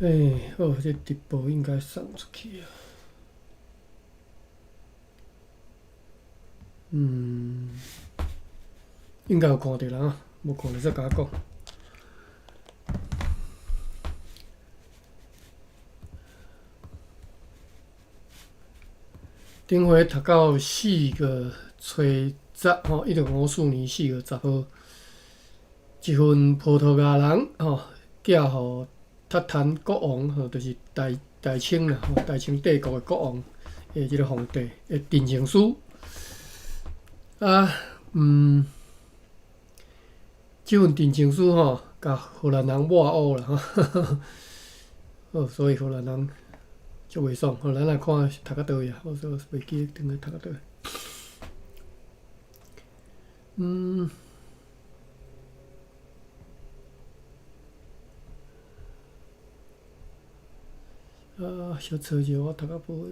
欸，好，這直播應該送出去啊。嗯，應該有看著啦，無看著再共我講。頂回讀到4月初10吼，1954年4月10號，一份葡萄牙人吼，寄予塔坦國王吼，就是大大清啦，吼，大清帝國的國王的這個皇帝的陳情書。啊，嗯，這份陳情書吼，共荷蘭人抹烏啦，吼，哦，所以荷蘭人足袂爽。好，咱來看讀到佗位啊，我說袂記得頂下讀到佗位。嗯。啊，小找者，我讀到佗位。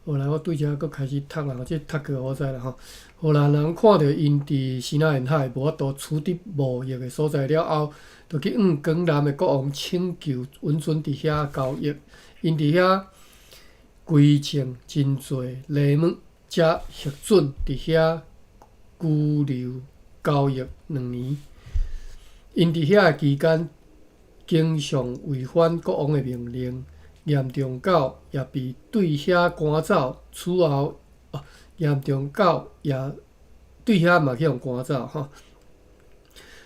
後來我對遮閣開始讀啦，這讀過我知啦吼。荷蘭人看著𪜶佇西南沿海無法度取得貿易的所在了後，就去向江南的國王請求允准佇遐交易。𪜶佇遐規種真濟禮物，才核准佇遐居留交易兩年。𪜶佇遐的期間，經常違反國王的命令，嚴重到也被對遐趕走。此後，哦，嚴重到也對遐嘛去予趕走吼。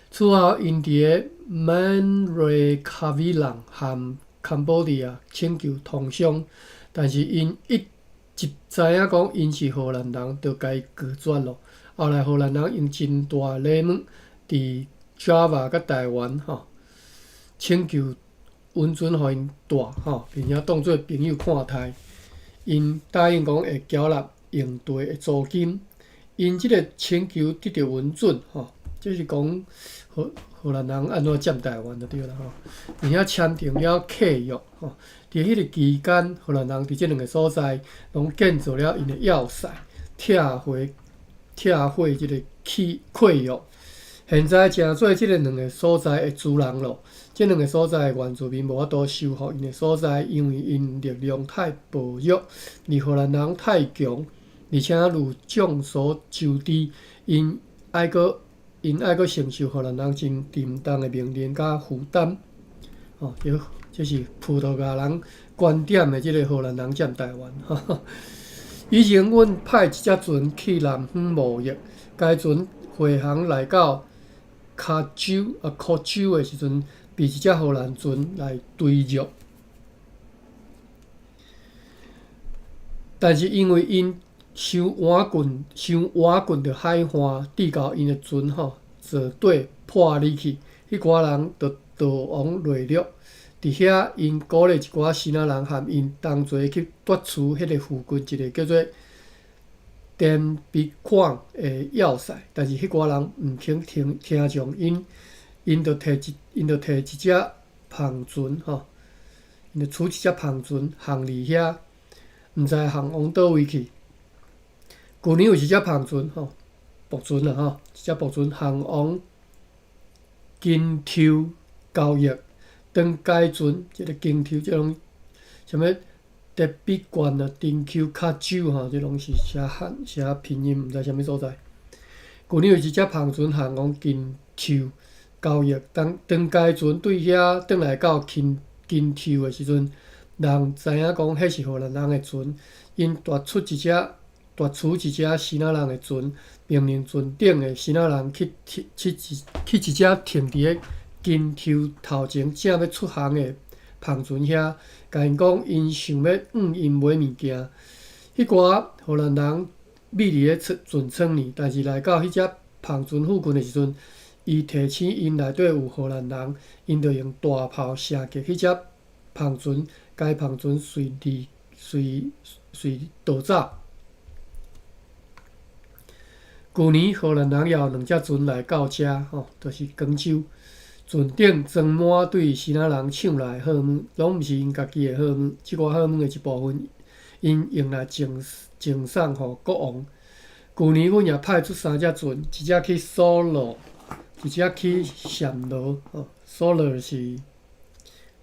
此後，𪜶佇个曼瑞卡維朗和坎波迪亞請求通商，但是𪜶一一知影講𪜶是荷蘭人，就共伊拒絕囉。後來荷蘭人用真大禮物佇 Java 佮台灣吼，請求允准予𪜶蹛吼，並且當做朋友看待。𪜶答應講會繳納用地的租金。𪜶這个請求得著允准吼，這是講荷荷蘭人按怎佔台灣就對啦吼，並且簽訂了契約吼。佇彼个期間，荷蘭人佇這兩个所在攏建造了𪜶的要塞，拆毀拆毀這个契契約。現在成做這个兩个所在的主人咯。這兩个所在的原住民無法度收復𪜶的所在，因為𪜶力量太薄弱，而荷蘭人太強，而且如眾所周知，𪜶愛閣𪜶愛閣承受荷蘭人真沉重的命令佮負擔。吼，這這是葡萄牙人觀點的這个荷蘭人佔台灣。以前阮派一隻船去南方貿易，該船飛航來到卡州啊，柯州的時陣，被一隻荷蘭船來追掠。但是因為𪜶傷晚近，傷晚近著海岸，致到𪜶的船吼座底破離去，彼寡人就逃亡落掠。佇遐，𪜶鼓勵一寡支那人和𪜶同齊去奪取彼个附近一個叫做田壁礦的要塞，但是彼寡人毋肯聽聽從𪜶，𪜶就提一𪜶就提一隻帆船吼，𪜶就取一隻帆船航離遐，毋知航往佗位去。舊年有一隻帆船吼，駁船啦吼，一隻駁船航往金丘交易，當該船這个金丘這種啥物？特比縣啊，丁丘卡州吼，這攏是寫漢寫拼音，毋知啥物所在。舊年有一隻帆船航往金丘交易，當當該船對遐轉來到金金丘的時陣，人知影講彼是荷蘭人的船，𪜶奪出一隻奪取一隻支那人的船，命令船頂的支那人去去去一去一隻停佇咧金丘頭前正欲出航的帆船遐，共𪜶講，𪜶想欲向𪜶買物件。彼寡荷蘭人覕佇咧船艙裡，但是來到彼隻帆船附近的時陣，伊提醒𪜶內底有荷蘭人，𪜶就用大炮射擊彼隻帆船，該帆船隨離隨隨逃走。舊年荷蘭人也有兩隻船來到遮，吼，就是廣州。船頂裝滿對支那人搶來的貨物，攏毋是𪜶家己的貨物。這寡貨物的一部分，𪜶用來贈贈送予國王。舊年阮也派出三隻船，一隻去索羅一隻去暹羅吼，Solar 是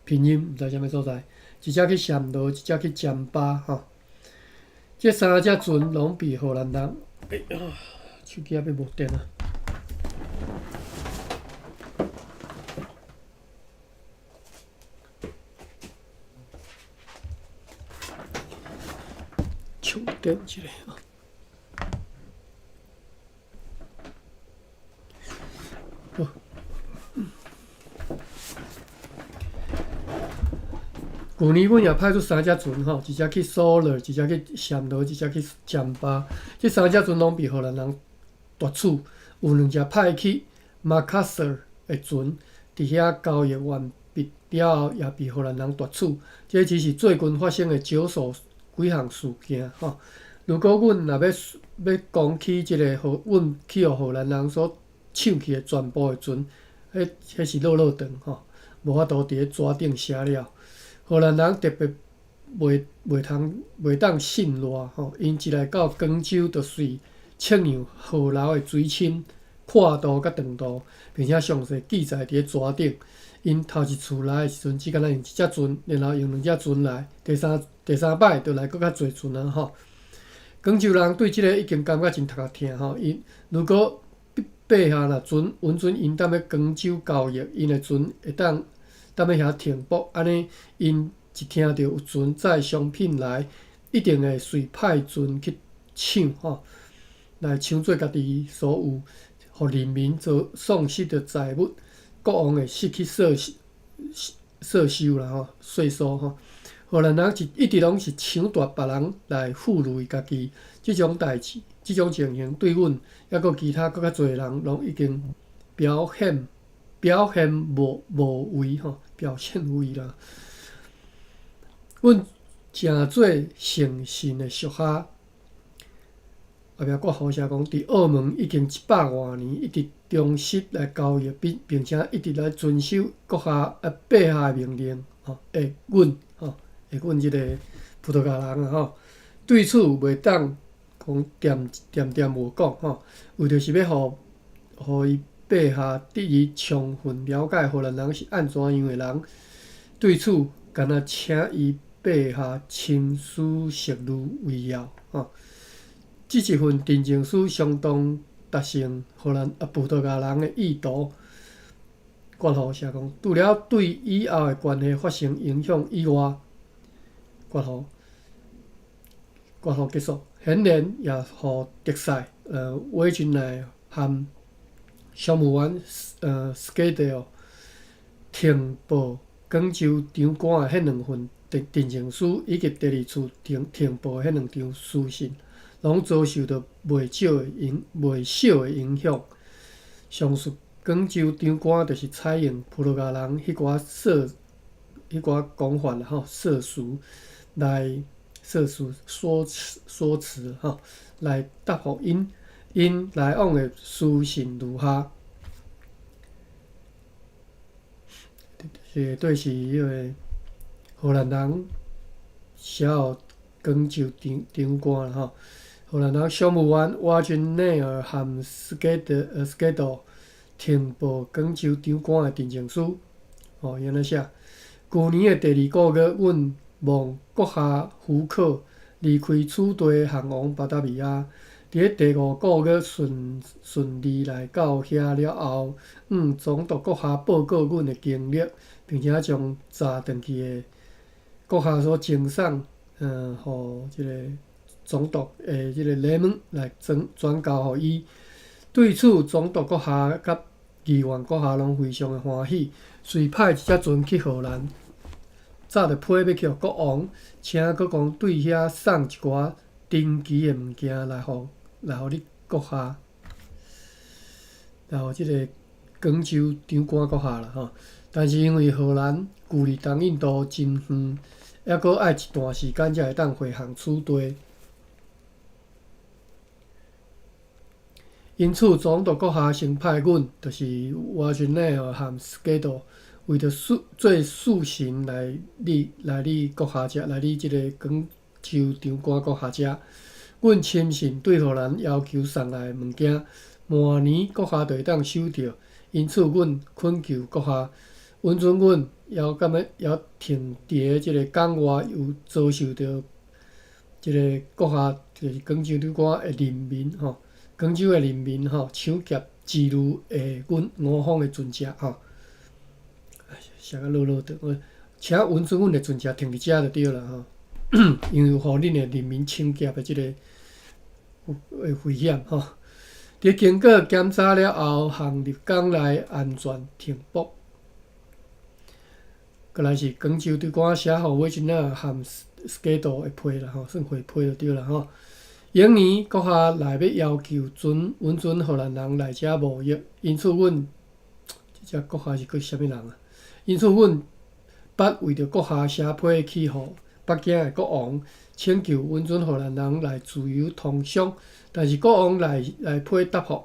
拼音，毋知啥物所在。一隻去暹羅，一隻去暹芭吼。這三隻船攏被荷蘭人。哎呀，手機仔欲無電啊！充電一下啊！好。舊年阮也派出三隻船吼，一隻去蘇勒，一隻去暹羅，一隻去暹芭。這三隻船攏被荷蘭人奪取，有兩隻派去馬卡薩爾的船，佇遐交易完畢了後，也被荷蘭人奪取。這只是最近發生的少數幾項事件吼。如果阮若欲欲講起這个荷，阮去予荷蘭人所搶去的全部的船，彼彼是落落長吼，無法度佇咧紙頂寫了。荷蘭人特別袂袂通袂當信賴吼，𪜶一來到廣州，就隨測量河流的水深、闊度佮長度，並且詳細記載佇咧紙頂。𪜶頭一次來的時陣，只敢若用一隻船，然後用兩隻船來，第三第三擺就來閣較濟船啊吼。廣州人對這个已經感覺真頭殼疼吼，𪜶如果陛下若准允准𪜶踮咧廣州交易，𪜶的船會當踮咧遐停泊，按呢𪜶一聽著有船載商品來，一定會隨派船去搶吼，來搶做家己所有，予人民做喪失著財物，國王會失去稅稅收啦吼，稅收吼。荷蘭人一一直攏是搶奪別人來賦予家己，這種代誌，這種情形對阮，抑閣其他閣較濟人，攏已經表現表現無無遺吼，表現無遺啦。阮誠做誠信的屬下，後壁括號寫講，佇澳門已經一百外年，一直忠實來交易，並並且一直來遵守閣下啊陛下的命令吼，會阮吼，會阮這个葡萄牙人啊吼，對此袂當講恬恬恬無講吼，為著是欲予予伊陛下得以充分了解荷蘭人是按怎樣的人，對此敢若請伊陛下深思熟慮為要吼。這一份陳情書相當達成荷蘭啊葡萄牙人的意圖。括號寫講，除了對以後的關係發生影響以外，括號括號結束，顯然也予德賽維珍奈和商務員斯基德呈報廣州長官的彼兩份陳陳情書，以及第二次呈呈報的彼兩張書信，攏遭受著袂少的影袂小的影響。上述廣州長官就是採用葡萄牙人彼寡說彼寡講法啦吼，說辭來說辭說辭說辭吼，來答覆𪜶𪜶來往的書信如下。這對是彼个荷蘭人寫予廣州長長官啦吼，荷蘭人商務員瓦金內爾和斯基德斯基多呈報廣州長官的陳情書，吼，伊按呢寫：舊年的第二個月，阮望閣下許可離開此地，前往巴達維亞。佇咧第五個月順順利來到遐了後，向總督閣下報告阮的經歷，並且將載轉去的閣下所贈送，予這个總督的這个禮物來轉轉交予伊。對此，總督閣下佮議員閣下攏非常的歡喜，遂派一隻船去荷蘭，紮著批欲去予國王，請國王對遐送一寡珍奇的物件來予來予你閣下，來予這个廣州長官閣下啦吼。但是因為荷蘭距離東印度真遠，猶閣愛一段時間才會當回航此地。因此，總督閣下先派阮，就是瓦金內爾和斯基多，為著事做使臣來你來你閣下遮，來你這个廣州長官閣下遮。阮深信對荷蘭要求送來的物件，明年閣下就會當收著。因此，阮懇求閣下，允准阮猶敢欲猶停佇這个港外，有遭受著這个閣下，就是廣州長官的人民吼，廣州的人民吼，搶劫之類的阮吳方的船隻吼，寫甲落落長，請允准阮的船隻停佇遮就對啦吼，因為有予恁的人民搶劫的這个危險吼。佇經過檢查了後，航入港內安全停泊。閣來是廣州長官寫予偉珍仔含斯基道的批啦吼，算回批就對啦吼。明年閣下來欲要求准允准荷蘭人來遮貿易，因此阮這只閣下是閣啥物人啊？因此阮捌為著閣下寫批去予北京的國王，請求允准荷蘭人來自由通商，但是國王來來批答覆，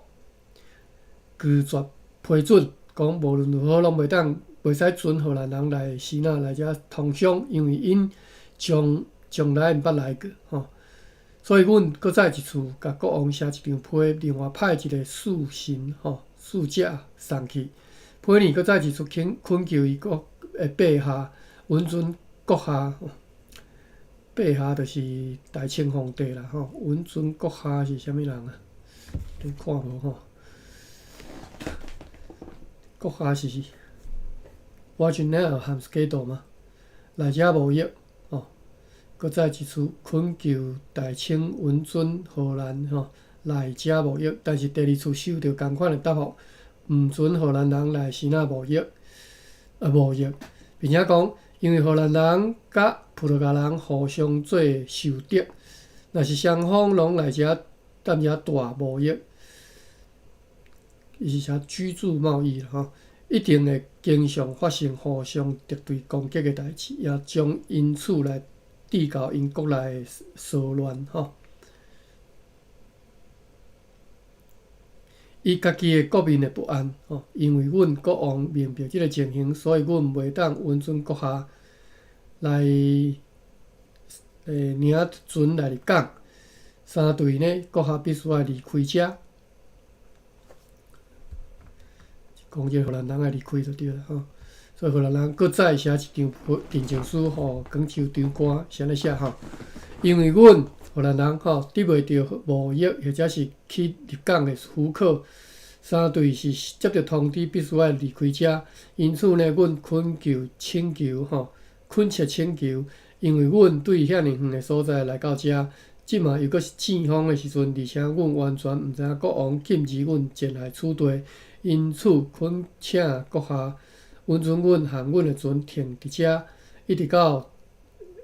拒絕批准，講無論如何攏袂當袂使准荷蘭人來支那來遮通商，因為𪜶將將來毋捌來過吼。所以阮閣再一次共國王寫一張批，另外派一个使臣吼使者送去，批呢閣再一次懇懇求伊國的陛下允准閣下，陛下就是大清皇帝啦吼，允准閣下是啥物人啊？你看無吼？閣下是我真正有含斯基嗎？來遮貿易吼，閣再一次懇求大清允准荷蘭吼來遮貿易，但是第二次收著仝款的答覆，毋准荷蘭人來支那貿易，貿易，並且講，因為荷蘭人佮葡萄牙人互相做仇敵，若是雙方攏來遮踮遮大貿易，伊是寫居住貿易啦吼，一定會經常發生互相敵對攻擊的代誌，也將因此來締造𪜶國內的騷亂吼。伊家己的國民的不安吼，因為阮國王明白這个情形，所以阮袂當允准閣下來領船來入港。三隊呢，閣下必須愛離開遮。講這个荷蘭人愛離開就對啦吼。所以荷蘭人閣再寫一張陳情書予廣州長官，是按呢寫吼。因為阮荷蘭人吼得袂著貿易或者是去入港的許可，三隊是接著通知必須愛離開遮。因此呢，阮懇求請求吼，懇切請求，因為阮對遐爾遠的所在來到遮，這馬又閣是戰風的時陣，而且阮完全毋知影國王禁止阮前來此地，因此懇請閣下允准阮和阮的船停佇遮，一直到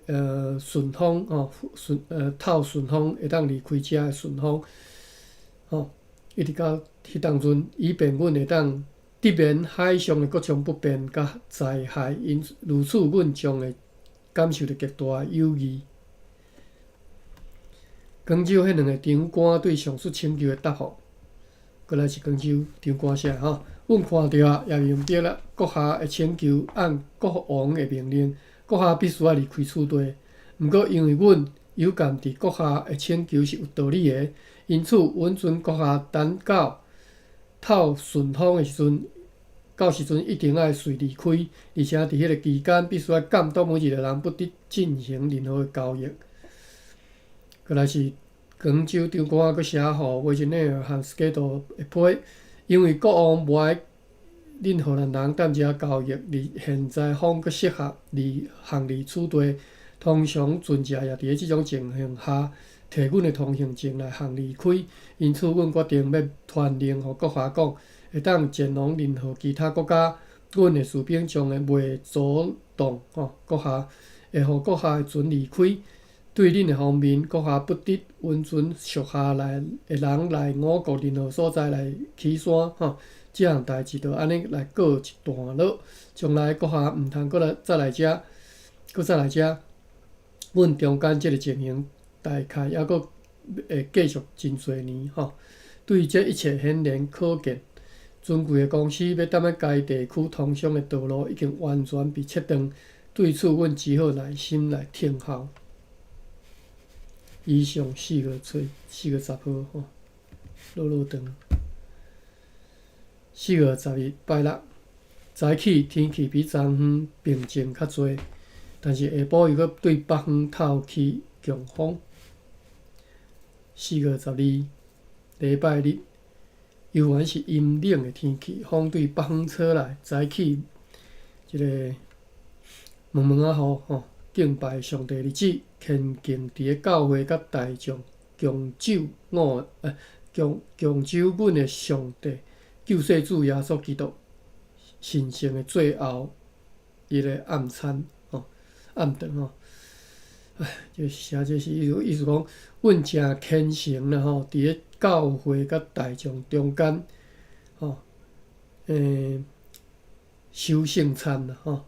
順風吼，順透順風會當離開遮的順風吼，一直到彼當陣，以便阮會當直面海上的各種不便佮災害，因如此，阮將會感受著極大的友誼。廣州彼兩个長官對上述請求的答覆，閣來是廣州長官寫吼，阮看著啊，也明白啦。閣下的請求按國王的命令，閣下必須愛離開此地。毋過，因為阮有感佇閣下的請求是有道理的，因此允准閣下等到透順風的時陣，到時陣一定愛隨離開，而且佇彼个期間必須愛監督每一个人不得進行任何的交易。閣來是廣州長官閣寫予維珍內爾和斯基道的批，因為國王無愛恁荷蘭人踮遮交易，而現在風閣適合離航離此地，通常船隻也佇咧這種情形下，提阮的通行證來航離開。因此，阮決定欲傳令予閣下講，會當前往任何其他國家，阮的士兵將會袂阻擋吼閣下，會予閣下的船離開。對恁的方面，閣下不得允准屬下來的人來我國任何所在來起山吼，這項代誌就按呢來告一段落。將來閣下毋通閣來再來遮，閣再來遮。阮中間這个情形，大概猶閣會繼續真濟年吼。對這一切顯然可見，尊貴的公司欲踮咧該地區通商的道路已經完全被切斷。對此，阮只好耐心來等候。以上4月初4月10號吼，落落長。4月10日拜六，早起天氣比昨昏平靜較濟，但是下晡又閣對北方透起強風。4月12禮拜日，猶原是陰冷的天氣，風對北方吹來，早起這個毛毛仔雨吼，敬拜上帝日子，虔敬佇咧教會佮大眾共守我共共守阮的上帝救世主耶穌基督神聖的最後一个暗餐吼，暗頓吼。唉，這寫這是意思意思講，阮誠虔誠啦吼，佇咧教會佮大眾中間吼，守聖餐啦吼，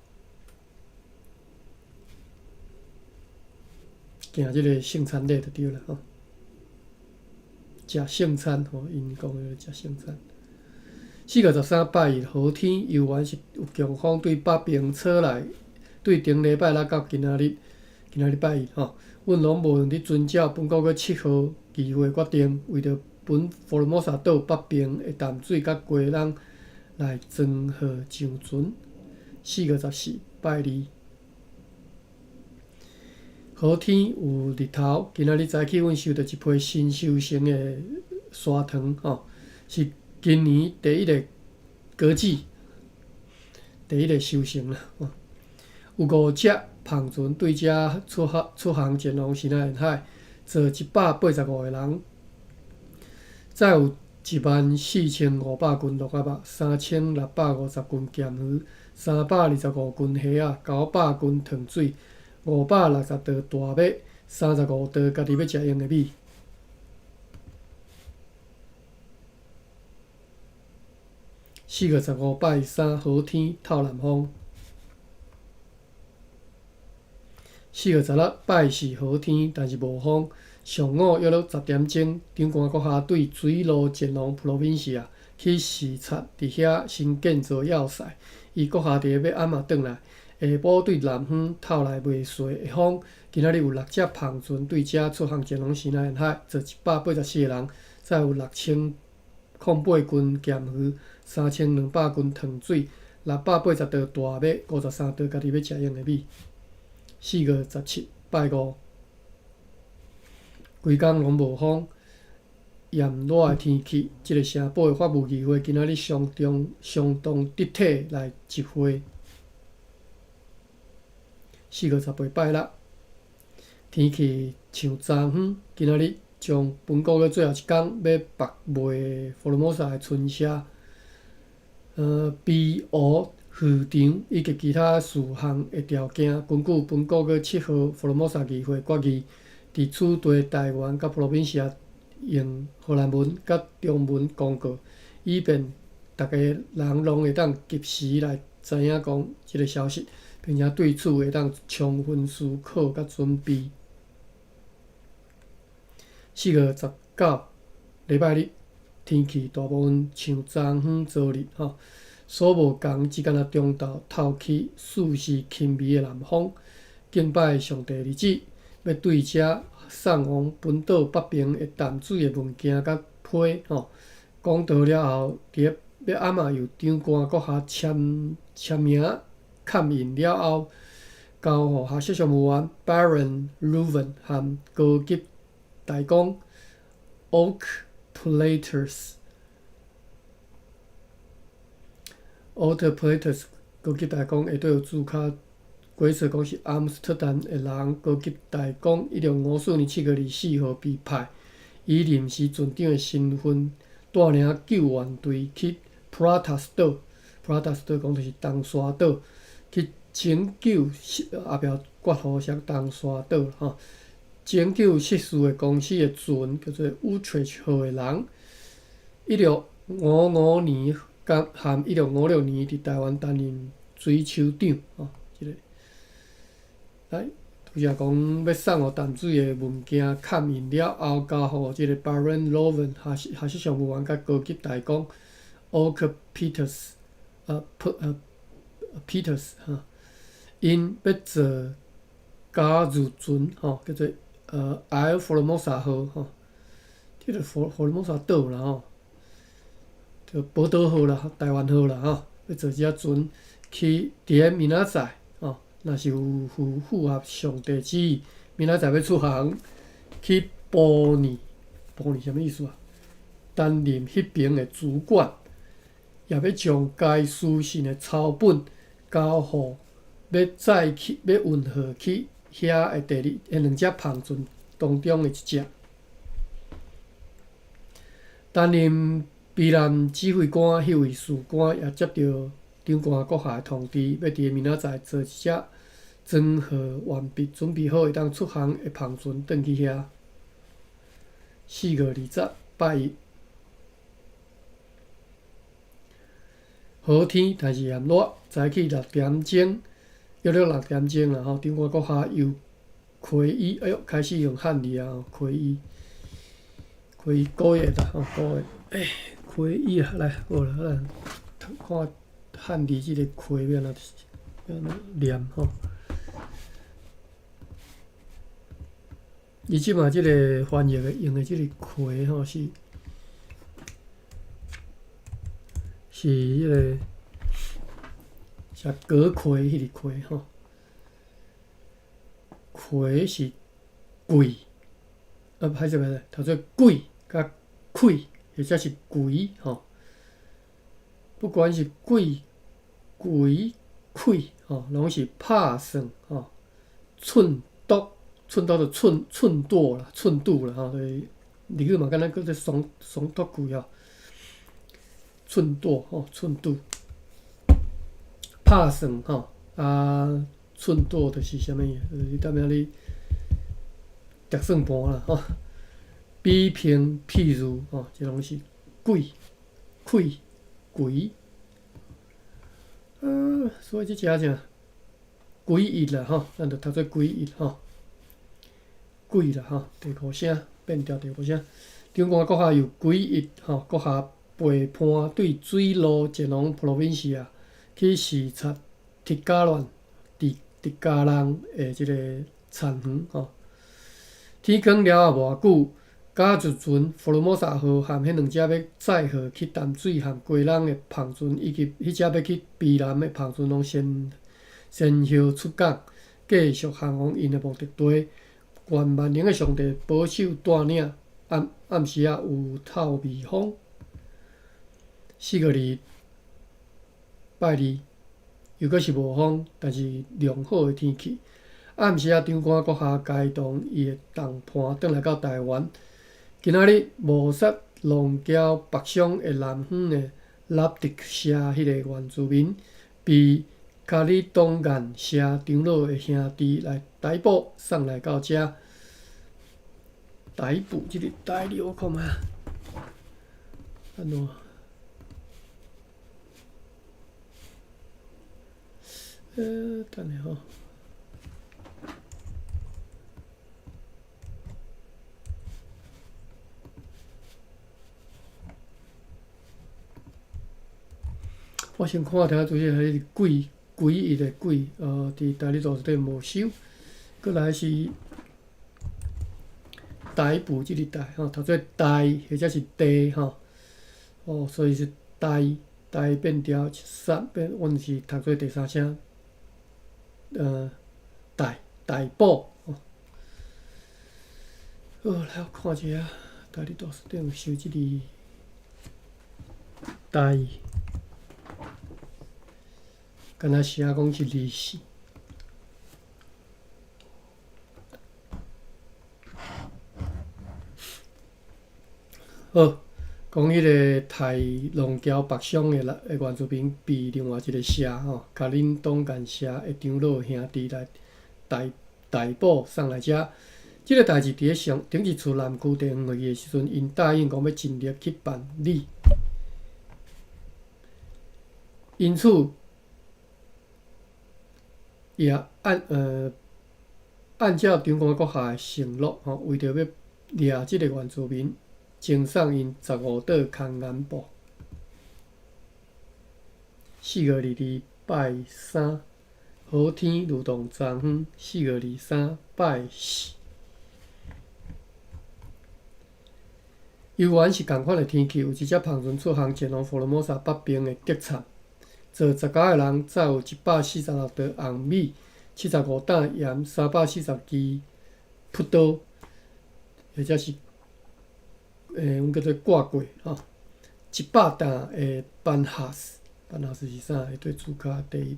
行這個聖餐禮就對啦吼，食聖餐吼，𪜶講的食聖餐。4月13拜日好天，猶原是有強風對北邊吹來，對頂禮拜六到今仔日，今仔日拜一吼，阮攏無閒佇遵照本國7號議會決定，為著本福爾摩沙島北邊的淡水佮溪櫳來裝貨上船。4月14拜二，好天有日頭。今仔日早起，阮收著一批新收成的沙糖吼，是今年第一個果子，第一個收成啦。有五隻帆船對遮出航出航前往西南沿海，載185個人，載有14,500斤鹿仔肉、3,650斤鹹魚、325斤蝦仔、900斤糖水、560袋大麥、35袋家己欲食用的米。4月15拜三，好天透南風。4月16拜四，好天，但是無風。上午約莫10點鐘，長官閣下對水路前往普羅賓西亞去視察佇遐新建造要塞。伊閣下佇咧欲暗仔轉來，下晡對南方透來袂細的風。今仔日有六隻帆船對遮出航前往西南沿海，載184個人，載有6008斤鹹魚、3200斤糖水、680袋大麥、53袋家己欲食用的米。4月17拜五，規工攏無風，炎熱的天氣。這个城堡的法務議會今仔日相當相當得體來集會。4月18拜六，天氣像昨昏，今仔日將本國的最後一工欲北賣福爾摩沙的村社，庇護漁場以及其他事項的條件，根據本國的7號福爾摩沙議會決議，佇此地台灣佮普羅賓西亞用荷蘭文佮中文公告，以便逐家人攏會當及時來知影講這个消息，並且對此會當充分思考佮準備。4月19禮拜日，天氣大部分像昨昏昨日吼，所無仝只敢若中晝透起四時輕微的南風。敬拜上帝日子，欲對遮送往本島北邊的淡水的物件佮批吼。講道了後，佇咧欲暗仔由長官閣下簽簽名蓋印了後，交予學習常務員 Baron Reuven 和高級代工 Oak Platers。Oak Platers 高級代工下底有註卡，解說講是阿姆斯特丹的人。高級代工1654年7月24號被派，以臨時船長的身份帶領救援隊去 Pratas 島，Pratas 島講就是東沙島，去拯救後壁括號寫東沙島吼，拯救失事的公司的船叫做烏特號的人。1655年佮1656年佇台灣擔任水手長吼，這个來拄才講欲送予淡水的物件蓋印了後，交予這个 Baron Roven 學習常務員佮高級代工 Oak Peters 啊 P Peters 哈，𪜶欲坐加入船吼，叫做埃爾福爾摩沙號吼，這个福爾摩沙島啦吼。就寶島號啦，臺灣號啦，吼，欲坐這隻船去佇咧明仔載，吼，若是有符合上帝旨意，明仔載欲出航去埔呢，埔呢啥物意思啊？擔任彼爿的主管，也欲將該書信的抄本交予欲載去、欲運貨去遐的第二、彼兩隻帆船當中的一隻。擔任避難指揮官彼位士官也接著長官閣下的通知，欲佇明仔載坐一隻裝貨完畢、準備好會當出航的帆船轉去遐。4月20拜一，好天，但是炎熱，早起六點鐘，約略六點鐘啦吼。長官閣下由開伊，哎喲，開始用漢字啊，開伊，開伊古月啦吼，古月，哎，開伊啊，來，好啦，咱看漢字這個開欲按怎欲按怎念吼。伊這馬這个翻譯的用的這个開吼是是彼个是閣開彼个開吼，開是貴，啊歹勢歹勢，讀做鬼佮開，或者是鬼吼，不管是鬼、鬼、開吼，攏是拍算吼，寸度。寸度就寸寸度啦，寸度啦吼，就是日語嘛，敢若叫做鬆鬆脫開吼，寸度吼，寸度，拍算吼，啊，寸度就是啥物？就是踮遐咧疊算盤啦吼，比拼譬如吼，這攏是鬼、開、鬼，啊，所以這只啥？鬼一啦吼，咱就讀做鬼一吼。鬼啦吼，第五聲變調第五聲。長官閣下由鬼一吼，閣下背叛對水路前往 Provincia 去視察鐵甲亂佇佇嘉人的這個田園吼。天光了後無偌久，甲一船福爾摩沙號和彼兩隻欲載貨去淡水和基隆的帆船，以及彼隻欲去卑南的帆船，攏先先後出港，繼續航往𪜶的目的地。願萬能的上帝保守帶領，暗暗時仔有透微風。4月2日拜二，又閣是無風，但是良好的天氣。暗時仔長官閣下偕同伊的同伴轉來到臺灣。今仔日謀殺龍橋北鄉的南方的納迪社彼个原住民，被卡里東岸社長老的兄弟來逮捕，送來到遮。逮捕這个逮字我看覓啊？按怎？等下吼。我先看下，就是彼个鬼鬼伊的鬼，佇台語圖書館無收。閣來是逮捕這个逮吼，讀做逮或者是地吼，哦，所以是逮逮變調三變，阮是讀做第三聲，逮逮捕。好，來我看一下，台語圖書館有收這个逮。敢若寫講是利息。好，講彼个刣龍橋北鄉的的原住民被另外一个社吼，卡林東干社的長老兄弟來逮逮捕送來遮。這个代誌佇咧上頂一次南區地方會議的時陣，𪜶答應講欲盡力去辦理。因此，也按照長官閣下的承諾吼，為著欲掠這个原住民，贈送𪜶15桌空銀布。4月22拜三，好天如同昨昏。4月23拜四，猶原是仝款的天氣，有一隻帆船出航前往福羅摩薩北邊的竹杉，坐19個人，載有146袋紅米、75擔鹽、340支噗刀，或者是阮叫做掛粿吼，100擔的班哈斯，班哈斯是啥？對主卡第一，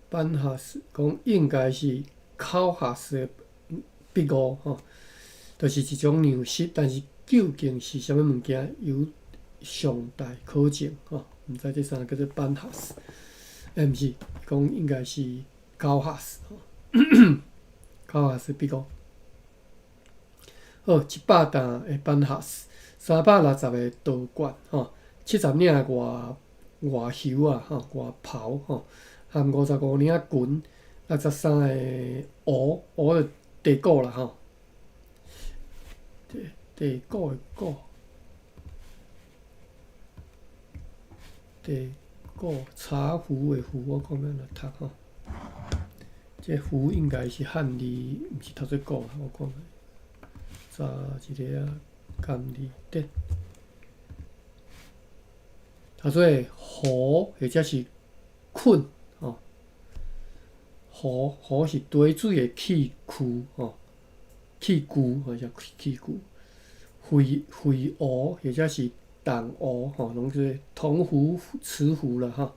班哈斯講應該是口哈斯的筆誤吼，就是一種糧食，但是究竟是啥物物件，猶尚待考證吼，毋知這啥叫做班哈斯，毋是，講應該是口哈斯吼，口哈斯筆誤。好，100擔的班哈斯，360個稻罐吼，70領外外袖仔吼，外袍吼，含55領裙，63個壺，壺就茶壺啦吼，茶壺的壺，茶壺茶壺的壺，我看欲按怎讀吼？這壺應該是漢字，毋是讀做鼓啦，我看覓。查一下啊，甘字典，讀做壺或者是睏吼，壺壺是提水的器具吼，器具或者器具，廢廢壺或者是銅壺吼，攏是銅壺、瓷壺啦吼，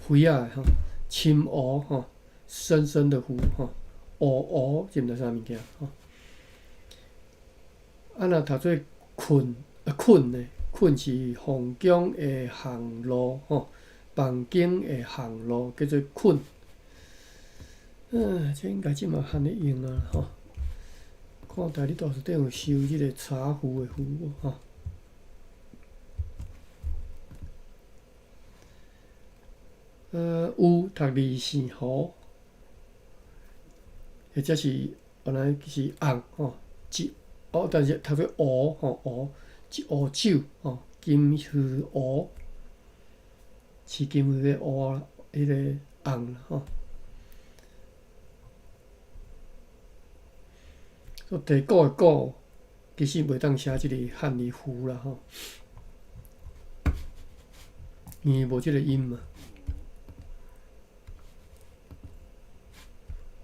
廢仔吼，深壺吼，深深的壺吼，烏壺這毋知啥物件吼。啊，若讀做睏啊睏呢？睏是皇宮的巷路吼，房間的巷路叫做睏。這應該這嘛罕咧用啊吼。看台你圖書館有收這个茶壺的壺無吼？有讀二線壺，或者是原來是紅吼，一。哦，但是讀做壺吼壺，一壺酒吼，金魚壺，飼金魚的壺啦，彼个甕啦吼。所以茶壺的壺，其實袂當寫這个漢字壺啦吼，因為無這个音嘛。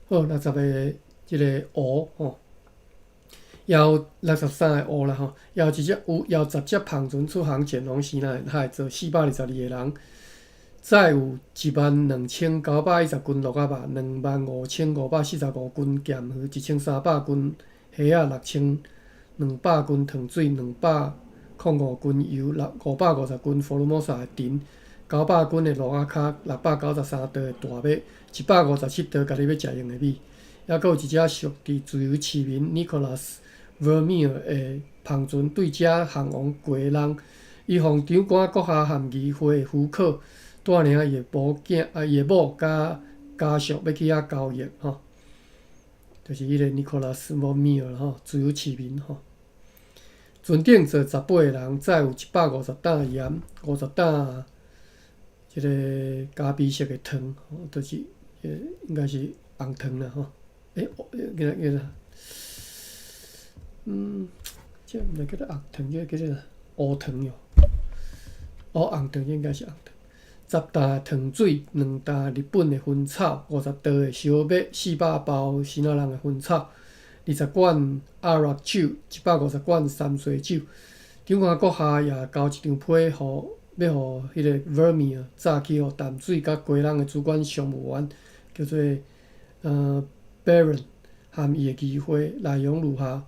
好，60個這个壺吼。也有63個壺啦吼，也有一隻有，也有10隻帆船出航前往西南海，坐422個人，載有12,910斤鹿仔肉，25,545斤鹹魚，1,300斤蝦仔，6,200斤糖水，205斤油，550斤福爾摩沙的陳，900斤的鹿仔跤，693袋的大麥，157袋家己欲食用的米，抑閣有一隻屬佇自由市民尼可拉斯。維米爾的帆船對遮航往基隆，伊奉長官閣下和議會許可，帶領伊的某囝啊，伊的某佮家屬欲去遐交易吼，就是彼個尼可拉斯·維米爾吼，自由市民吼。船頂坐18個人，載有150擔鹽、50擔這个咖啡色的糖，就是應該是紅糖啦吼。欸，叫叫啥？這毋知叫做紅糖，這個叫做啥？烏糖喲。哦，紅糖應該是紅糖。10擔糖水，2擔日本的薰草，50袋的燒麥，400包新仔人的薰草，20罐阿拉酒，150罐三水酒。長官閣下也交一張批，予欲予彼个維米爾早去予淡水佮基隆的主管商務員，叫做Baron 和伊的議會內容如下。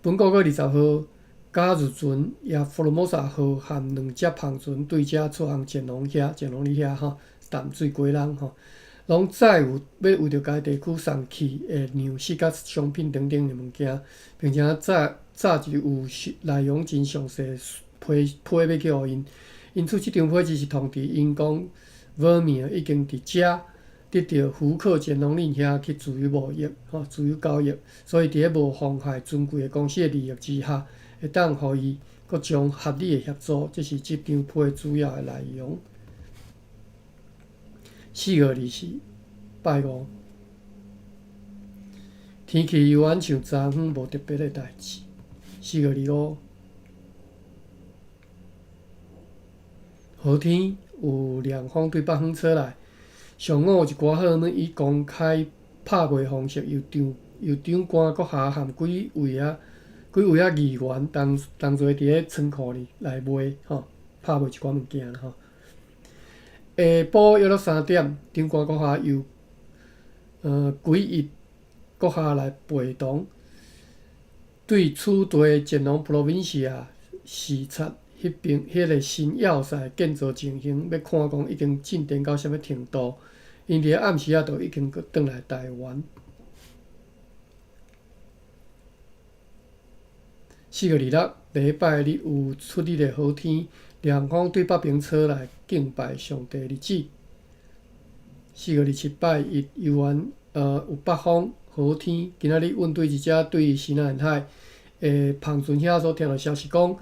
本個月20號，假日船也福羅摩薩號和兩隻帆船對遮出航前往遐，前往你遐吼，淡水基隆吼，攏載有欲為著該地區送去的糧食佮商品等等的物件，並且載載一個有內容真詳細的批批欲去予𪜶。因此，這張批只是通知𪜶講，維米爾已經佇遮得著許可前往恁遐去自由貿易，吼，自由交易，所以佇咧無妨害尊貴的公司的利益之下，會當予伊各種合理的協助，這是這張批主要的內容。4月20拜五，天氣猶原像昨昏無特別的代誌。4月25，好天有涼風對北方吹來。上午有一寡好物以公開拍賣方式由長由長官閣下含幾位仔幾位仔議員同同齊佇咧倉庫裡來賣吼，拍賣一寡物件啦吼。下晡約莫3點，長官閣下由鬼一閣下來陪同，對此地前往 Provincia 視察彼邊彼个新要塞建造情形，欲看講已經進展到啥物程度。𪜶佇咧暗時仔就已經閣轉來台灣。4月26，禮拜日有出日的好天，涼風對北邊吹來，敬拜上帝日子。4月27拜一，猶原有北風好天。今仔日阮對一隻對西南海的帆船遐所聽著消息講，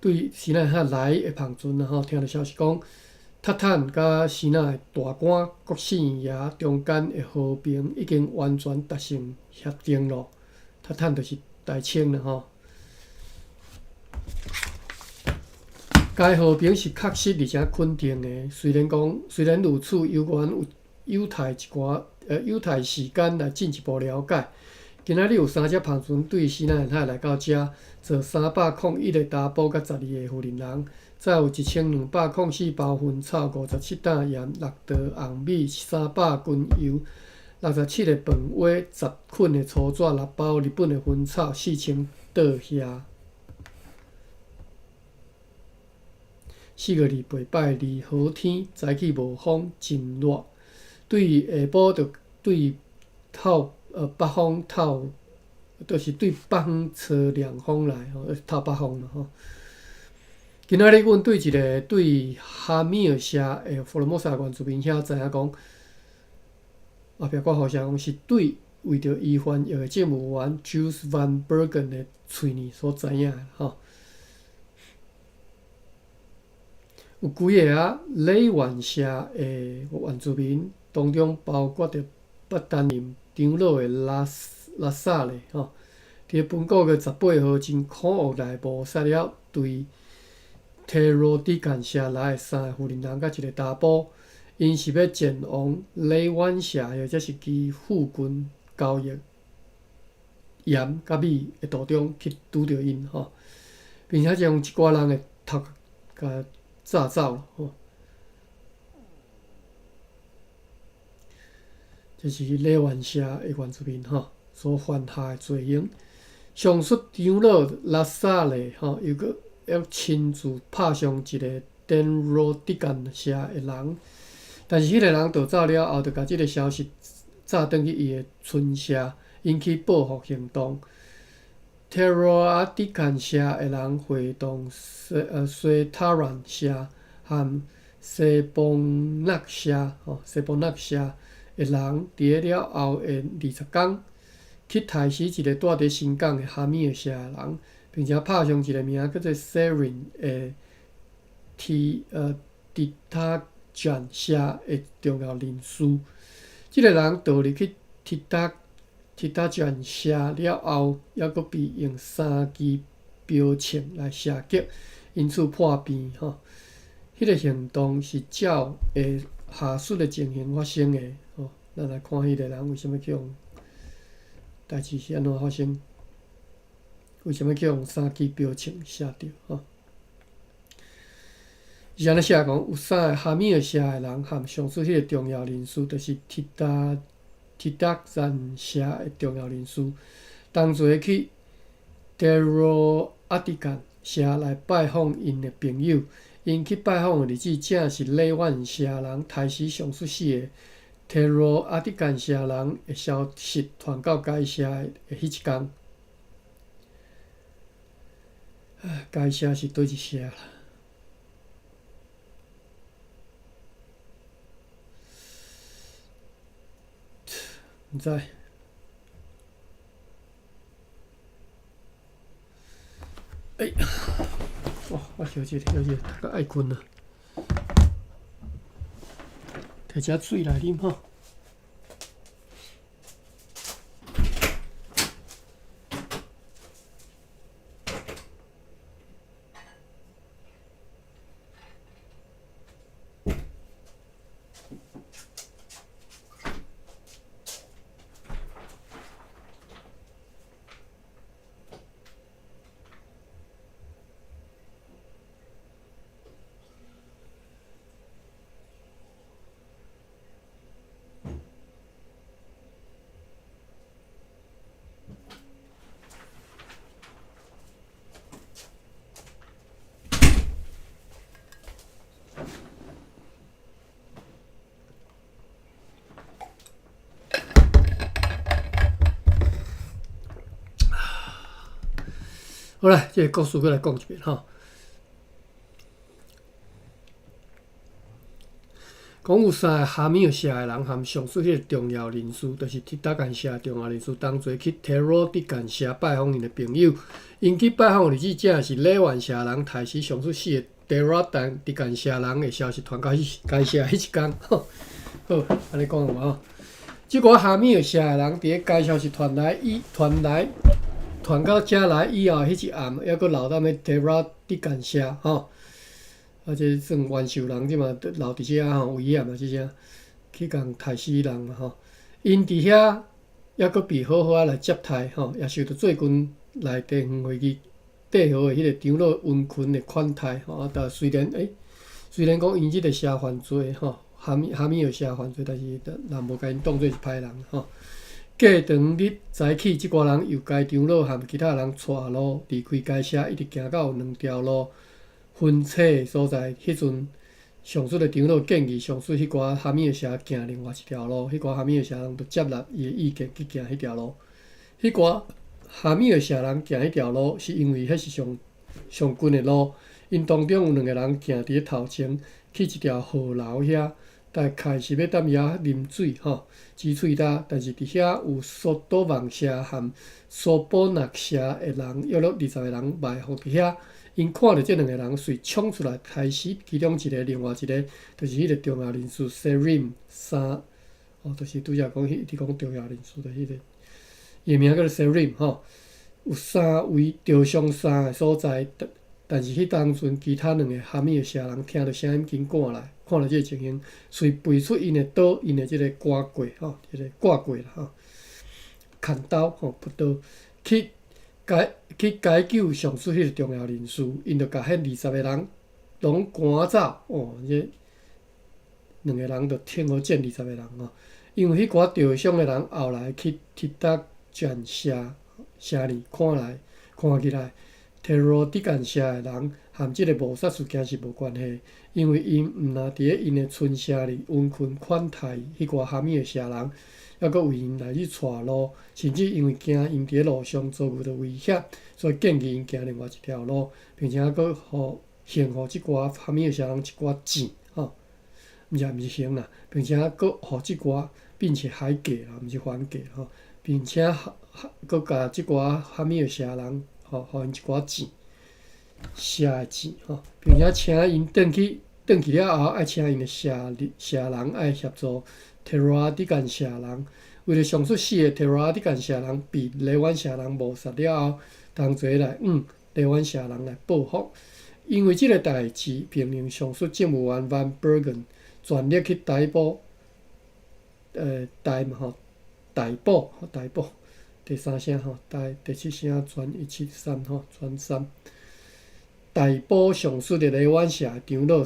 對西南海來的帆船啦吼，聽著消息講，塔坦佮西南的大官國姓爺中間的和平已經完全達成協定咯。塔坦就是大清啦吼。該和平是確實而且肯定的。雖然講，雖然如此，猶原有有待一寡有待時間來進一步了解。今仔日有三隻帆船對西南海來到遮，坐301個查埔佮12個婦人人，載有1204包薰草、57擔鹽、6袋紅米、300斤油、67個飯碗、10捆的粗紙、6包日本的薰草、4000桌蝦。4月28拜二，好天，早起無風，真熱。對下晡就對透北風透，就是對北方吹涼風來吼，透北風啦吼。今仔日阮對一个對哈米爾社的福爾摩沙原住民遐知影講，後壁掛號寫講是對為著伊翻譯的政務員 Jules Van Bergen 的喙爾所知影的吼。有幾个仔禮源社的原住民，當中包括著捌擔任長老的拉拉薩咧吼，佇本個月18號真可惡來謀殺了對提羅迪干社來的三个婦人人佮一个查埔，𪜶是欲前往禮源社，或者是其附近交易鹽佮米的途中去拄著𪜶吼，並且將一寡人的頭共炸走吼。這是禮源社的原住民吼所犯下的罪行。上述長老拉薩咧吼，又閣猶親自拍傷一个典羅迪干社的人，但是彼个人逃走了後，就共這个消息炸轉去伊的村社，引起報復行動。特羅阿迪干社的人會同西塔蘭社和西邦納社吼，西邦納社的人，佇咧了後的20工，去刣死一个住佇新港的哈米爾社的人，並且拍傷一个名叫做 Serin 的提迪塔贊社的重要人士。這个人逃入去提塔提塔贊社了後，猶閣被用三支標槍來射擊，因此破病吼。彼个行動是照下述的情形發生的吼。咱來看彼个人為啥物去予代誌是按怎發生？為啥物去予三支標槍射著吼？伊按呢寫講，有三个哈米爾社的人和上述彼个重要人士，就是提達贊社的重要人士，同齊去德羅阿迪干社來拜訪𪜶的朋友。𪜶去拜訪的日子，正是禮源社人刣死上述四個提羅阿迪干社人的消息傳到該社的彼一工。該社是佗一社啦？毋知。哎，哦，我休息休息，讀甲愛睏啊。提遮水來啉吼。好啦，這个故事閣來講一遍吼。講有三个哈米爾社的人含上述彼个重要人士，就是鐵達干社重要人士，同齊去提羅迪干社拜訪𪜶的朋友。𪜶去拜訪的日子，正是禮萬社人刣死上述四个提羅迪干社人的消息傳到彼該社彼一工。好，按呢講有無吼？這寡哈米爾社的人佇咧該消息傳來以傳來傳到遮來以後，彼一暗猶閣留踮咧提羅迪干社吼。啊，這算冤仇人，這嘛留佇遮吼，危險啊！這遮去共刣死人嘛吼。𪜶佇遐猶閣被好好仔來接待吼，也受著最近內地方會議締好的彼個長老溫群的款待吼。啊，但雖然欸，雖然講𪜶這個社犯罪吼，哈米哈米爾社犯罪，但是人無共𪜶當做是歹人吼。過當日早起，這寡人由該長老和其他人帶路離開該社，一直行到有兩條路分叉的所在，彼陣上述的長老建議上述彼寡哈米爾社行另外一條路，彼寡哈米爾社人就接納伊的意見去行彼條路。彼寡哈米爾社人行彼條路，是因為彼是上上近的路。𪜶當中有兩个人行佇咧頭前，去一條河流遐，大概是欲踮遐啉水吼，止喙焦。但是佇遐有蘇多望社和蘇波納社的人，約莫20个人埋伏佇遐。𪜶看著這兩个人，遂衝出來刣死其中一个，另外一个就是彼个重要人士 Serim 三，哦，就是拄才講彼，一直講重要人士，就是彼个，伊的名叫做 Serim 吼。有三位著傷三个所在，但但是彼當陣，其他兩个哈米爾社人聽著聲音緊趕來，看著這个情形，遂拔出𪜶的刀，𪜶的這个割過吼，這个割過啦吼，砍刀吼，拔刀去。解去解救上述彼个重要人士，𪜶就共彼20个人攏趕走。哦，這兩个人就挺好戰20个人哦。因為彼寡著傷的人後來去鐵達卷社城裡看來看起來，提羅迪干社的人和這个謀殺事件是無關係，因為𪜶毋但佇咧𪜶的村社裡溫群款待彼寡哈米爾社人。猶閣為𪜶來去帶路，甚至因為驚𪜶佇咧路上遭遇著危險，所以建議𪜶行另外一條路，並且閣予還予這寡哈米爾社人一寡錢，吼，毋是毋是還啦，並且閣予這寡，並且還給啦，毋是還給吼，並且閣共這寡哈米爾社人，吼，予𪜶一寡錢，社的錢，吼，並且請𪜶轉去，轉去了後，愛請𪜶的社社人愛協助。提羅阿迪干社人為著上述四个提羅阿迪干社人被雷萬社人謀殺了後，同齊來向雷萬社人來報復。因為這个代誌，命令上述政務員 Van Bergen 全力去逮捕，逮嘛吼，逮捕，逮捕，第三聲吼，逮第七聲轉173吼，轉三，逮捕上述的雷萬社長老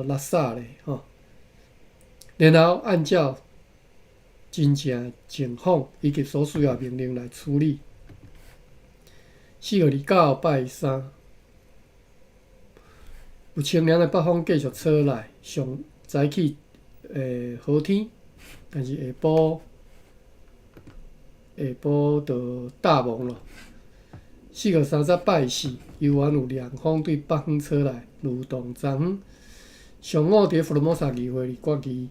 拉薩咧吼。然後按照真正的情況以及所需要命令來處理。4月29拜三，有清涼的北風繼續吹來，上早起好天，但是下晡下晡就罩霧咯。4月30拜四，猶原有涼風對北方吹來，如同昨昏。上午佇福爾摩沙議會裡決議。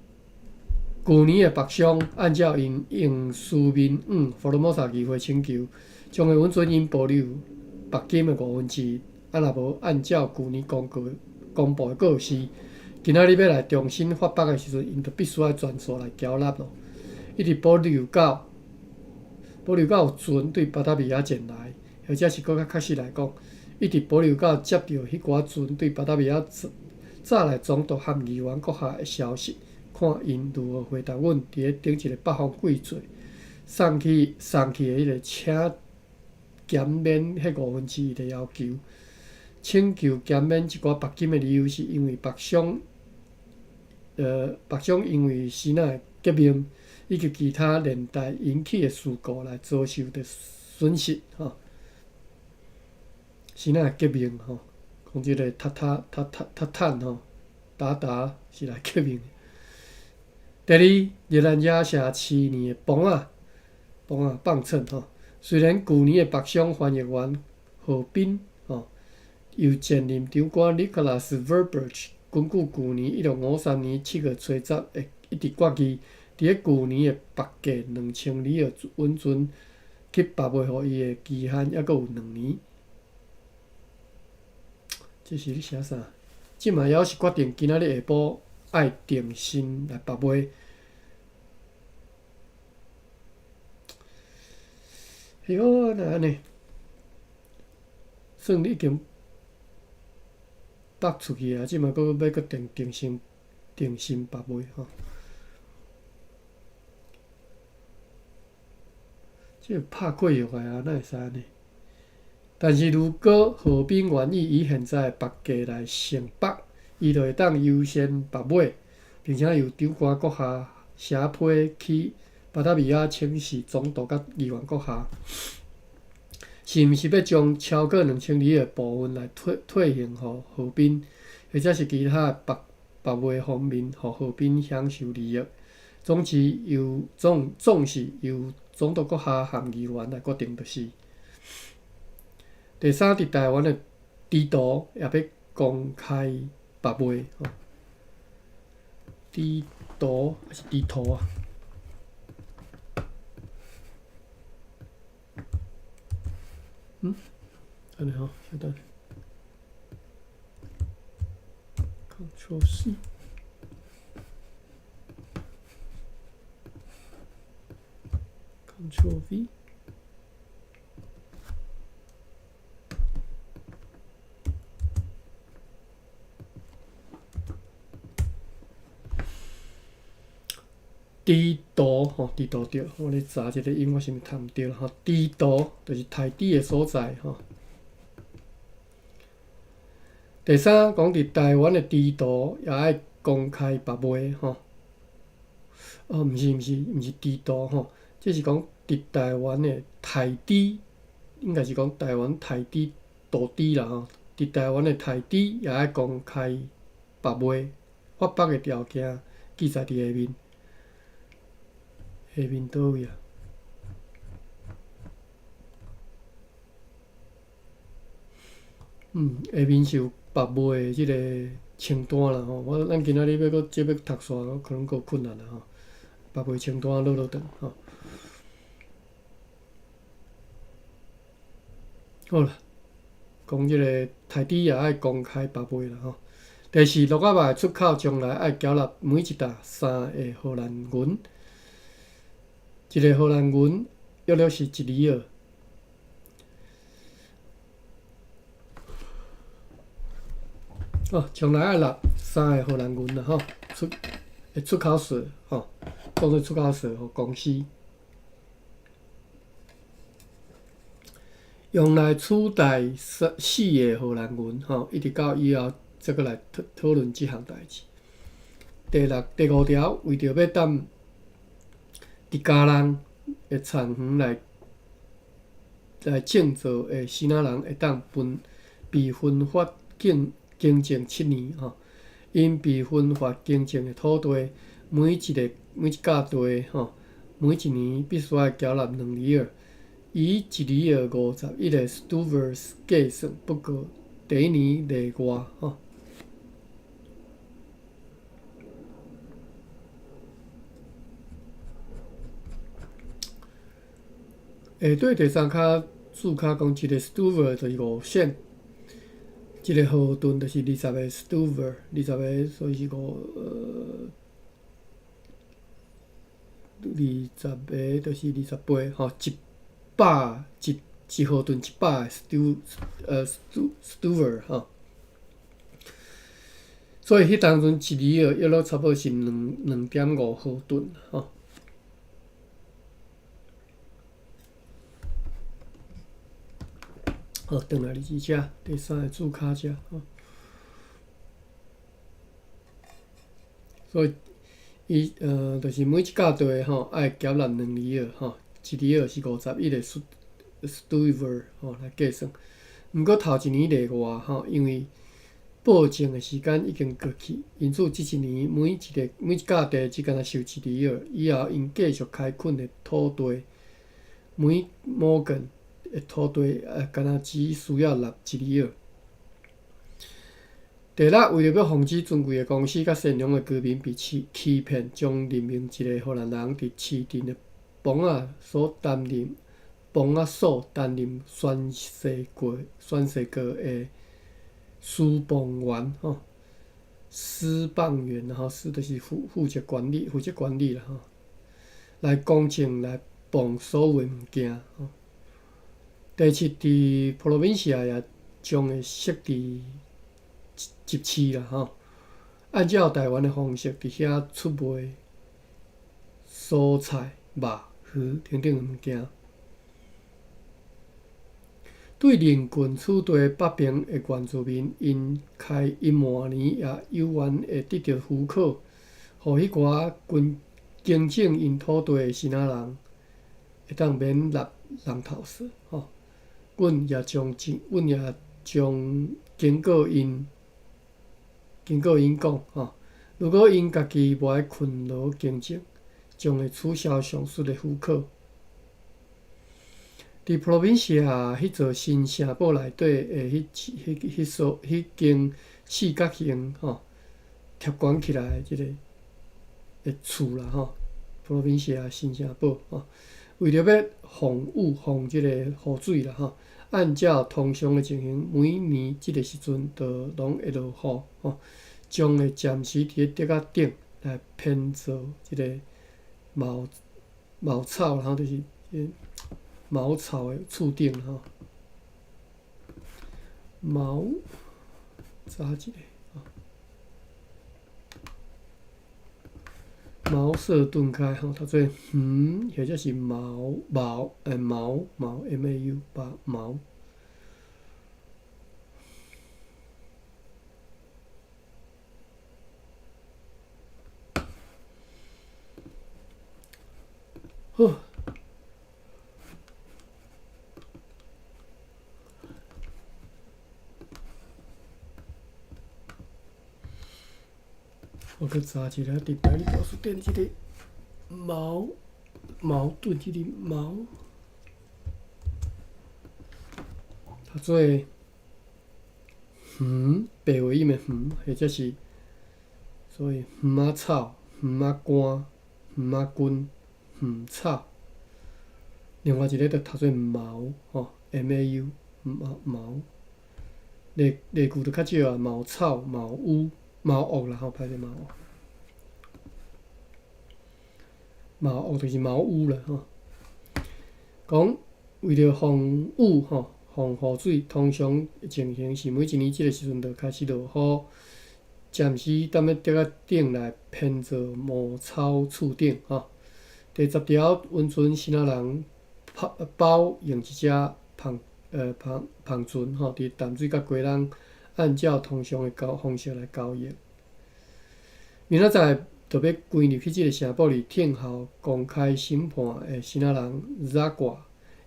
舊年的北商按照𪜶用書面向福爾摩沙議會請求，將會允准𪜶保留罰金的五分之一。啊，若無按照舊年公告公布的告示，今仔日欲來重新發放的時陣，𪜶就必須愛全數來繳納咯。一直保留到保留到有船對巴達維亞前來，或者是閣較確實來講，一直保留到接著彼寡船對巴達維亞早來總督和議員閣下的消息。看𪜶如何回答阮佇咧頂一个北方季節送去送去的彼个請減免彼五分之一的要求。請求減免這寡罰金的理由是因為北商，北商因為支那革命以及其他連帶引起的事故來遭受的損失吼。支那革命吼，講這个塔塔塔塔塔坦吼，韃靼是來革命。第二，熱蘭遮城市年的磅仔，磅仔磅秤吼。雖然舊年的北商翻譯員何斌吼，由前任长官 Nicolaas Verburg 根據舊年1653年7月初十的一致決議，佇咧舊年的縛價2000里爾穩陣去縛賣予伊的期限猶閣有2年。這是咧寫啥？這嘛猶是決定今仔日下晡愛定薪來縛賣。喲，哪按呢？算你已經縛出去啊！這嘛閣欲閣定定薪定薪縛賣吼。這拍過約的啊，哪會使按呢？但是如果何斌願意以現在的縛價來承縛，伊就會當優先縛買，並且由長官閣下寫批去巴達維亞請示總督佮議員閣下，是毋是欲將超過2000里的部分來退退還予何斌，或者是其他的縛縛賣方面，予何斌享受利益。總之由總總是由總督閣下和議員來決定就是。第三，佇台灣的豬屠也欲公開縛賣吼，豬屠抑是豬塗啊？嗯，按呢吼，稍等。Ctrl C，Ctrl V。豬屠吼，豬屠對，我咧查這个音，我是毋是讀毋著吼？豬屠就是刣豬的所在吼。第三，講佇台灣的豬屠也愛公開縛賣吼。哦，毋是毋是毋是豬屠吼，這是講佇台灣的刣豬，應該是講台灣刣豬屠豬啦吼。佇台灣的刣豬也愛公開縛賣，發縛的條件記載佇下面。下面佗位啊？下面是有縛賣的這个清單啦吼。我咱今仔日欲閣這欲讀煞，可能閣有困難啦吼。縛賣清單落落長吼。好啦，講這个刣豬也愛公開縛賣啦吼。第四，鹿仔肉的出口將來愛繳納每一擔3個荷蘭銀，1個荷蘭銀約略是1里爾。哦，將來愛納3個荷蘭銀啦吼，出的出口稅吼，當做出口稅予公司，用來取代4個荷蘭銀吼，一直到以後才閣來討討論這項代誌。第六、第五條，為著欲踮佇嘉南的田園來來種作的支那人會當分被分發耕耕種7年吼，𪜶被分發耕種的土地，每一个每一甲地吼，每一年必須愛繳納2里爾，以1里爾51個 stuvers 計算，不過第一年例外吼。下底第三跤注跤講，一個 stuver 就是5仙，一個荷頓就是20個 stuver，20個所以是5，20個就是28吼，一百一一荷頓100個 stuver 吼。所以彼當陣一里爾約莫差不多是2.5荷頓吼。好，轉來佇遮，第三个注跤遮吼。所以，伊就是每一甲地吼，愛繳納2里爾吼，1里爾是51個 stuiver 吼來計算。毋過頭一年例外吼，因為播種的時間已經過去，因此這一年每一个每一甲地只干焦收1里爾。以後𪜶繼續開墾的土地，每摩根的土地，敢若只需要納一里爾。第六，為著欲防止尊貴的公司佮善良的居民被欺欺騙，將任命一个荷蘭人佇市鎮的房仔所擔任房仔所擔任宣誓過宣誓過的司磅員吼，司磅員吼，司就是負負責管理負責管理啦吼，來公正來磅所有的物件吼。第七，佇 Provincia 也將會設置集市啦吼，按照台灣的方式，佇遐出賣蔬菜、肉、魚等等的物件。對鄰近此地北爿的原住民，𪜶開𪜶每年也有緣會得著許可，予彼寡耕耕種𪜶土地的支那人，會當免納人頭稅吼。阮也將阮也將警告𪜶。警告𪜶講吼，如果𪜶家己無愛勤勞耕種，將會取消上述的許可。佇 Provincia 彼座新城堡內底的彼彼彼所彼間四角形吼貼懸起來的這個的厝啦吼，Provincia 新城堡吼，為著欲防雨防這個雨水啦吼，按照通常的情形，每年這个時陣都攏會落雨吼，將會暫時佇咧竹仔頂來編造這个茅茅草，然後就是茅草的厝頂吼，茅查一下吼，茅塞頓開吼，讀做茅或者是茅茅茅茅 M A U 茅茅。好。我閣查一下，佇百里大辞典這个矛矛盾這个矛，讀做魚，白話音的魚，或者是所以魚仔草、魚仔乾、魚仔根、魚草。另外一个就讀做茅吼，M A U 茅茅。例例句就較少啊，茅草、茅屋、茅屋啦吼，歹勢茅屋。茅屋就是茅屋啦吼。講為著防雨吼，防雨水，通常情形是每一年這个時陣就開始落雨，暫時踮咧竹仔頂來編造茅草厝頂吼。第十條，允准支那人包用一隻帆帆帆船吼，佇淡水佮基隆按照通常的交方式來交易。明仔載就欲歸入去這个城堡裡聽候公開審判的支那人扎掛，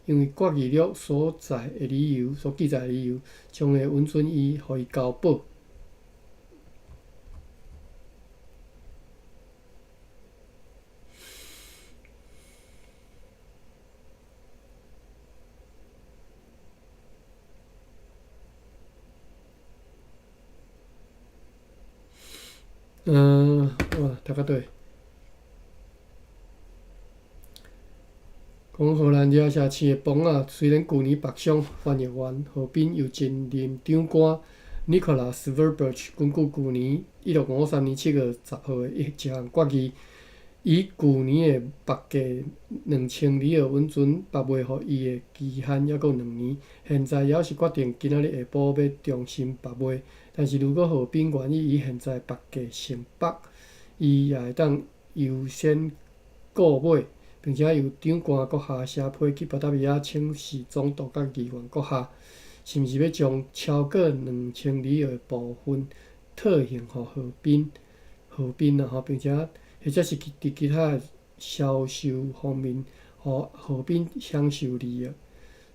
因為決議錄所載的理由，所記載的理由，將會允准伊，予伊交保。嗯，哇，讀到佗？講荷蘭遮城市的房仔，雖然舊年北上翻譯員何斌由前任長官 Nicholas Verburgh 根據舊年1653年7月10號的一項決議，以舊年的縛價2000里爾允准縛賣予伊的期限猶閣有兩年。現在猶是決定今仔日下晡欲重新縛賣，但是如果何斌願意以現在縛價成縛，伊也會當優先購買，並且由長官閣下寫批去巴達維亞請示總督佮議員閣下，是毋是欲將超過2000里爾的部分退還予何斌？何斌啊吼，並且或者是佇其他的銷售方面，予何斌享受利益。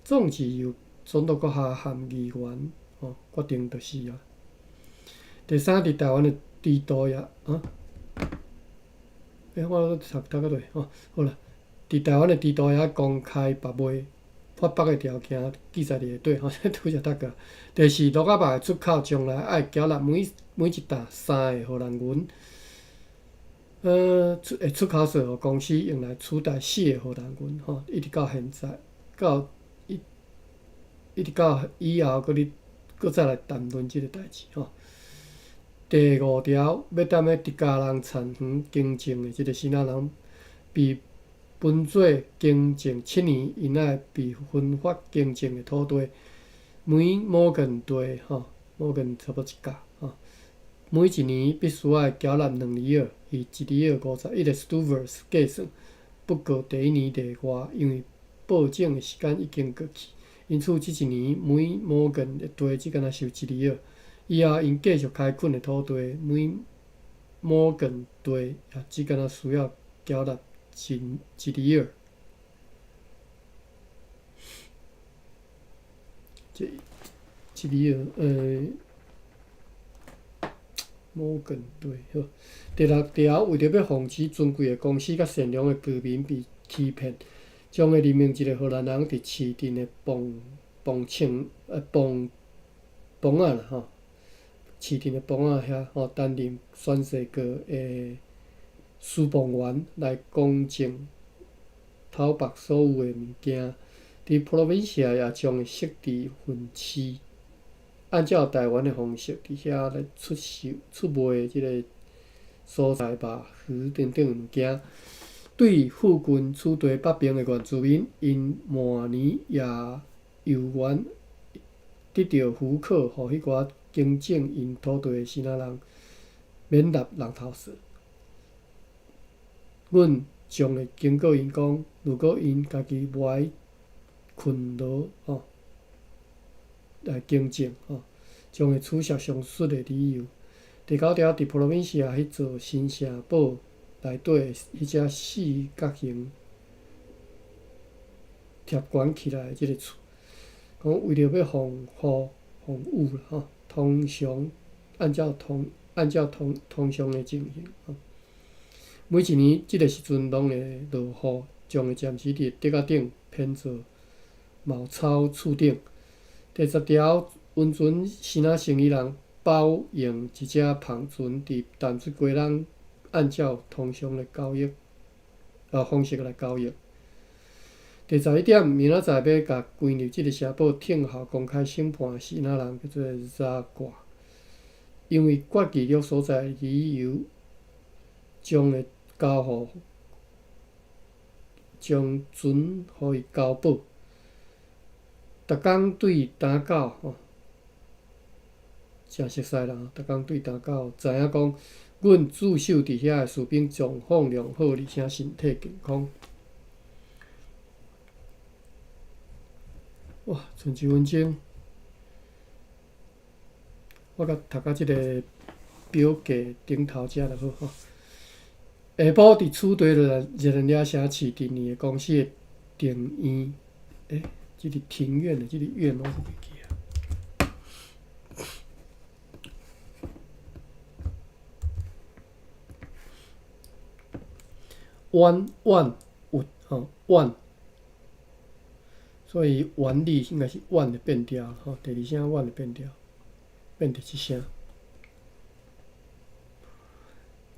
總之由總督閣下和議員吼決定就是啊。第三，佇台灣的制度也啊，欸，我讀讀到佗吼，好啦，佇台灣的制度也公開縛賣，法北的條件記載佇下底吼，拄才讀過。第四，鹿仔肉的出口將來愛繳納每一擔三個荷蘭銀，出口稅，予公司用來取代四個荷蘭銀吼，一直到現在，到一一直到以後，閣咧閣再來談論這个代誌吼。第五條，欲踮咧直家人田園耕種的這个支那人，被分做耕種7年，𪜶愛被分發耕種的土地，每摩根地吼，摩根差不多一甲吼，每一年必須愛繳納2里爾，以1里爾51个 stuvers 計算。不過第一年例外，因為播種的時間已經過去，因此這一年每摩根的地只干焦收1里爾。以後𪜶繼續開墾的土地，每摩根地也只干焦需要繳納一里爾。這一里爾，摩根地好。第六條，為著欲防止尊貴的公司佮善良的居民被欺騙，將會任命一个荷蘭人佇市鎮的磅磅秤磅磅仔啦吼，市鎮的磅仔遐吼擔任宣誓過的司磅員來公證偷縛所有的物件。佇 Provincia 也將會設置分市，按照台灣的方式，佇遐來出售、出賣這个蔬菜、肉、魚等等物件。對附近土地北邊的原住民，𪜶每年也猶原得著許可，予彼寡耕種𪜶土地的支那人免納人頭稅。阮將會警告𪜶講，如果𪜶家己無愛勤勞吼來耕種吼，將會取消上述的理由。第九條，佇 Provincia 彼座神聖堡內底彼隻四角形貼懸起來的這个厝，講為著欲防雨防雨啦吼，通常按照通常的情形吼，每一年這个時陣攏會落雨，將會暫時佇竹仔頂編做茅草厝頂。第十條，允准支那生意人包用一隻帆船佇淡水溪湳按照通常的交易方式來交易。第十一點，明仔載欲共歸入這个城堡聽候公開審判的支那人叫做查掛，因為決議錄所在的理由，將會交予將船予伊交保。逐工對擔狗吼，誠熟似啦！逐工對擔狗知影講，阮駐守佇遐的士兵狀況良好，而且身體健康。哇！賰一分鐘，我共讀到這个表格頂頭遮就好吼。下晡佇此地熱那亞城市鎮裡的公司的庭院，這个庭院的這个院我是袂記啊。彎彎有吼彎，所以原理應該是彎會變調吼，第二聲彎會變調，變第七聲。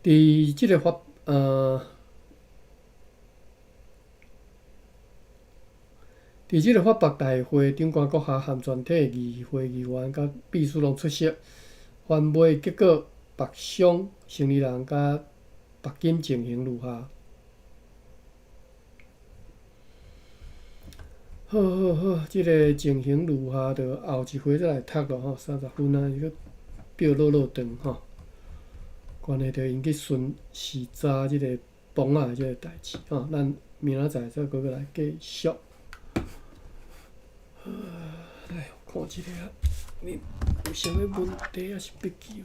佇這个法佇這个法北大會，長官閣下含全體議會議員佮秘書攏出席。翻賣結果，北商生意人佮帛金情形如下。好好好，這个情形如下，就後一回再來讀囉吼，30分啊，閣變落落長吼。關係著𪜶去巡視查這个磅仔的這个代誌吼，咱明仔載再閣閣來繼續。來看一下，你有啥物問題抑是筆記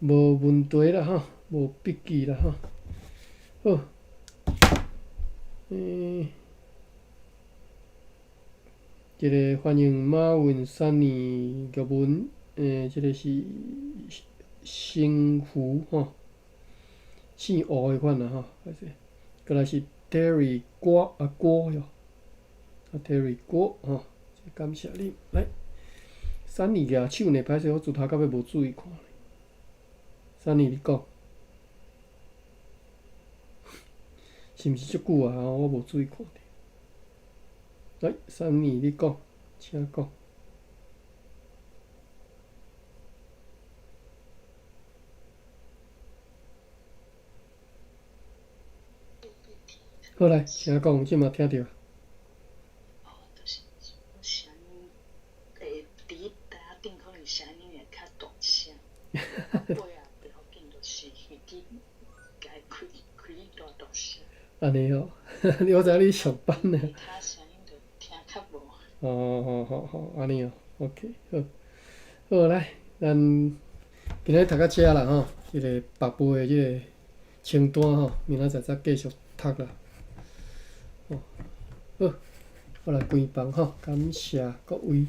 無？無問題啦吼，無筆記啦吼。好，這个歡迎馬雲三年玉文，這个是姓胡吼，姓胡的款啦吼，歹勢。閣來是 Terry 郭啊郭喲，啊 Terry 郭吼，感謝你。來，三年舉手呢，歹勢我自頭到尾無注意看。三年你講，是毋是足久啊？我無注意看著。來，三年你講，請講。好來，請講，這馬聽著。哦，就是聲音，會佇台仔頂可能聲音會較大聲，尾仔袂要緊，就是耳機共伊開開大大聲。按呢哦，我知影你上班呢。其他聲音就聽較無。哦，好好好，按呢哦，OK，好，好來，咱今日讀到遮啦吼，這个北部的這个清單吼，明仔載再繼續讀啦。哦，好，我來關房吼，感謝各位。